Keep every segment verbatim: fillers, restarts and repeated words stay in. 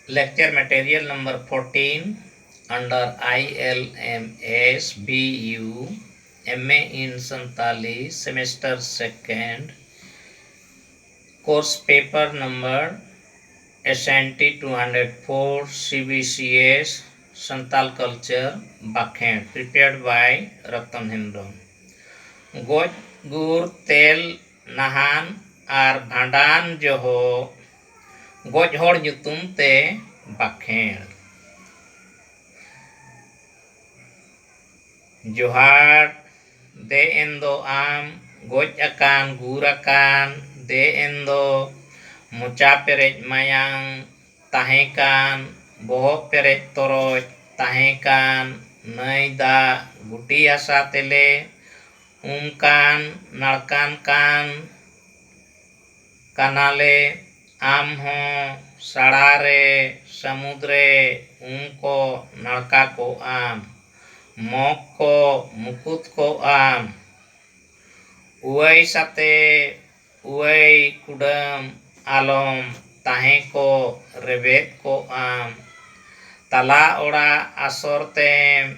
Lecture material number fourteen under I L M S B U, M A in Santali, semester second, course paper number S N T two hundred four, C B C S, Santal Culture, Bakhen, prepared by Ratan Hembrem. ᱜᱚᱡ ᱜᱩᱨ ᱛᱮᱞ ᱱᱟᱦᱟᱱ ᱟᱨ ᱵᱷᱟᱸᱰᱟᱱ ᱡᱚᱦᱚᱜ ᱜᱚᱡ ᱦᱚᱲ ᱧᱩᱛᱩᱢ ᱛᱮ ᱵᱟᱠᱷᱮᱬ᱾ ᱡᱚᱦᱟᱨ, ᱫᱮ ᱮᱱ ᱫᱚ ᱟᱢ, ᱜᱚᱡ ᱟᱠᱟᱱ, ᱜᱩᱨ ᱟᱠᱟᱱ, ᱫᱮ ᱮᱱ ᱫᱚ ᱢᱚᱪᱟ ᱯᱮᱨᱮᱡ ᱢᱟᱭᱟᱝ ᱛᱟᱦᱮᱸ ᱠᱟᱱ, ᱵᱚᱦᱚᱜ ᱯᱮᱨᱮᱡ ᱛᱚᱨᱚᱡ ᱛᱟᱦᱮᱸ ᱠᱟᱱ, ᱱᱟᱹᱭ ᱫᱟᱜ ᱜᱩᱴᱤ ᱦᱟᱥᱟ ᱛᱮᱞᱮ ᱩᱢ ᱠᱟᱱ, ᱱᱟᱲᱠᱟᱱ ᱠᱟᱱ ᱠᱟᱱᱟᱞᱮ᱾ ᱟᱢ ᱦᱚᱸ ᱥᱟᱲᱟ ᱨᱮ, ᱥᱟᱹᱢᱩᱫᱽ ᱨᱮ ᱩᱢ ᱠᱚ ᱱᱟᱲᱠᱟ ᱠᱚᱜ ᱟᱢ, ᱢᱚᱜᱽ ᱠᱚ ᱢᱩᱠᱩᱛ ᱠᱚᱜ ᱟᱢ᱾ ᱩᱣᱟᱹᱭ ᱥᱟᱛᱮ ᱩᱣᱟᱹᱭ ᱠᱩᱰᱟᱹᱢ ᱟᱞᱚᱢ ᱛᱟᱦᱮᱸ ᱠᱚᱜ, ᱨᱮᱵᱮᱫ ᱠᱚᱜ ᱟᱢ᱾ ᱛᱟᱞᱟ ᱚᱲᱟᱜ ᱟᱥᱚᱨ ᱛᱮᱢ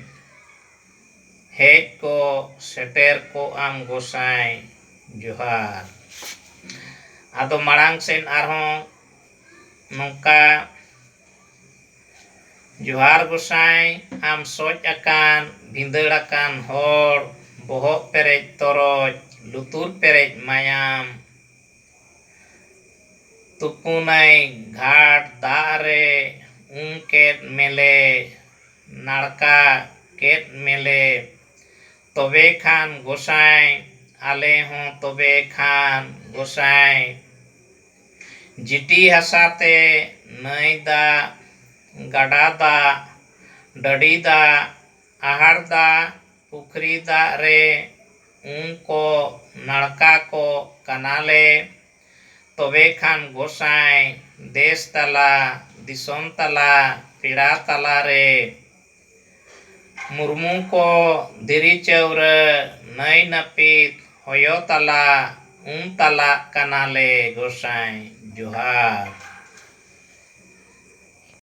ᱦᱮᱡ ᱠᱚᱜ, ᱥᱮᱴᱮᱨ ᱠᱚᱜ ᱟᱢ ᱜᱚᱸᱥᱟᱭ᱾ ᱡᱚᱦᱟᱨ᱾ ᱟᱫᱚ ᱢᱟᱲᱟᱝ ᱥᱮᱱ ᱟᱨᱦᱚᱸ ᱱᱚᱝᱠᱟ ᱡᱚᱦᱟᱨ ᱜᱚᱸᱥᱟᱭ, ᱟᱢ ᱥᱚᱡ ᱟᱠᱟᱱ, ᱵᱷᱤᱸᱫᱟᱹᱲ ᱟᱠᱟᱱ ᱦᱚᱲ, ᱵᱚᱦᱚᱜ ᱯᱮᱨᱮᱡ ᱛᱚᱨᱚᱡ, ᱞᱩᱛᱩᱨ ᱯᱮᱨᱮᱡ ᱢᱟᱭᱟᱢ, ᱛᱩᱯᱩᱱᱟᱹᱭ ᱜᱷᱟᱴ ᱫᱟᱜ ᱨᱮ ᱩᱢ ᱠᱮᱫ ᱢᱮᱞᱮ, ᱱᱟᱲᱠᱟ ᱠᱮᱫ ᱢᱮᱞᱮ, ᱛᱚᱵᱮ ᱠᱷᱟᱱ ᱜᱚᱸᱥᱟᱭ, ᱟᱞᱮ ᱦᱚᱸ ᱛᱚᱵᱮ ᱠᱷᱟᱱ ᱜᱚᱸᱥᱟᱭ, ᱡᱤᱴᱤ ᱦᱟᱥᱟ ᱛᱮ ᱱᱟᱹᱭ ᱫᱟᱜ, ᱜᱟᱰᱟ ᱫᱟᱜ, ᱰᱟᱹᱰᱤ ᱫᱟᱜ, ᱟᱦᱟᱨ ᱫᱟᱜ, ᱯᱩᱠᱷᱨᱤ ᱫᱟᱜ ᱨᱮ ᱩᱢ ᱠᱚ ᱱᱟᱲᱠᱟ ᱠᱚ ᱠᱟᱱᱟᱞᱮ᱾ ᱛᱚᱵᱮ ᱠᱷᱟᱱ ᱜᱚᱸᱥᱟᱭ, ᱫᱮᱥ ᱛᱟᱞᱟ, ᱫᱤᱥᱚᱢ ᱛᱟᱞᱟ, ᱯᱮᱲᱟ ᱛᱟᱞᱟ ᱨᱮ ᱢᱩᱨᱢᱩ ᱠᱚ ᱫᱷᱤᱨᱤ ᱪᱟᱹᱣᱨᱟᱹ, ᱱᱟᱹᱭ ᱱᱟᱹᱯᱤᱛ, ᱦᱚᱭᱚ ᱛᱟᱞᱟ, ᱩᱢ ᱛᱟᱞᱟᱜ ᱠᱟᱱᱟᱞᱮ ᱜᱚᱸᱥᱟᱭ᱾ ᱡᱚᱦᱟᱨ᱾